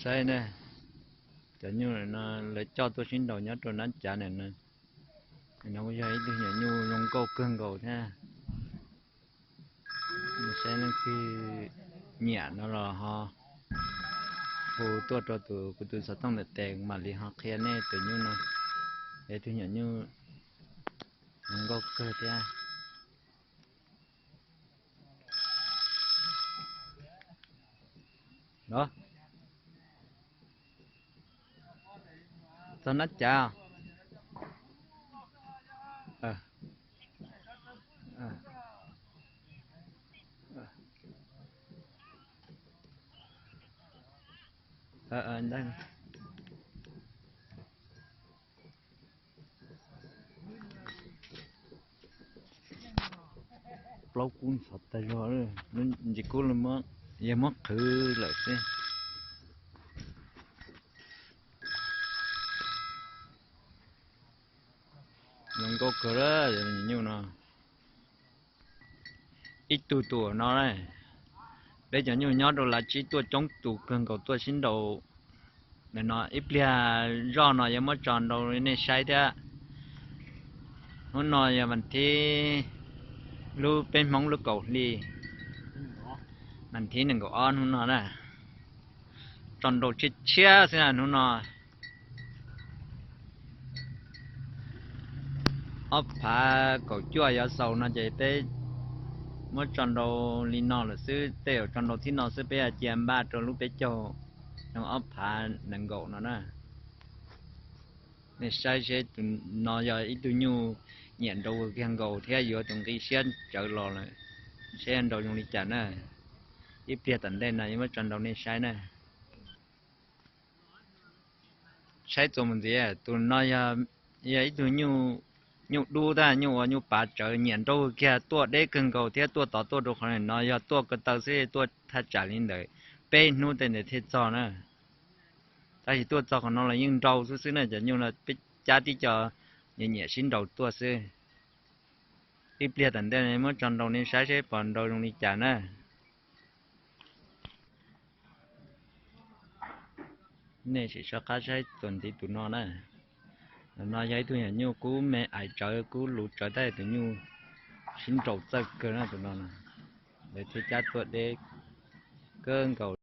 Saib ne, cov nyuj no lawv coj tuaj sib nraus nyob rau nab cav na. No yog ib tug nyuam nyuj zoo nkauj kawg nkaus thiab. Saib leej twg nyiam no los ho hu tuaj rau tus kuv tus xov tooj ntawm tes mam li ho qhia nej tus nyuj no. Yog ib tug nyuam nyuj zoo nkauj kawg thiab. Los, txog nab cav. Plaub kub ntxhov tag zog, ntsis kub yog muab qhwv lawm xwb. Zoo nkauj kawg lawm nyuj no. Ib tug tus no, peb cov nyuj nyob rau lav tsib tuaj coob tus kawg nkaus tuaj sib nraus. Nim no ib pliag zoj no yuav muab tso nraus nej saib thiab. Hnub no yog vas thib, lub peb Hmoob lub kaum hli, vas thib nees nkaum ob hnub no na. Tso nraus tshiab tshiab xwb na hnub no. Ob phav kaum cuaj yuav xaus no ces peb muab tso nraus li no lawm xwb, tej zaum tso nraus thib no xwb peb cia npaj rau lub peb caug, ob phav nees nkaum no na. Nej saib seb tus no yog ib tug nyuj nyiam nraus kiag nkaus thiab yuav tus nqi siab tsawv los lawm, seb nraus zoo li cas na. Ib pliag tom ntej no yuav muab tso nraus nej saib na. Saib txuas mus ntxiv, tus no yog ib tug nyuj dub tab, nyuj ua nyuj pav tsawv nyiam nraus kiag, tuaj deb kawg nkaus thiab tuaj tod tuaj rau qhov no yog tuaj ko taw xwb, tuaj thaj tsam li ntawd peb hnub tej ntawd thiaj txog na. Tab sis tuaj txog qhov no los yeej nraus xwb xwb na, cov nyuj no peb cab tib co nyiam nyiam sib nraus tuaj xwb. Ib pliag tom ntej muab tso nraus nej saib seb pom nraus zoo li cas na. Nej sim soj qab saib txuas ntxiv tus no na. Tus no yog ib tug nyuam nyuj kub me ais tsawv kub luv tsawv tab sis tus nyuj sib nraus txawj kawg na tus no. Lawv thiaj cab tuaj deb kawg nkaus.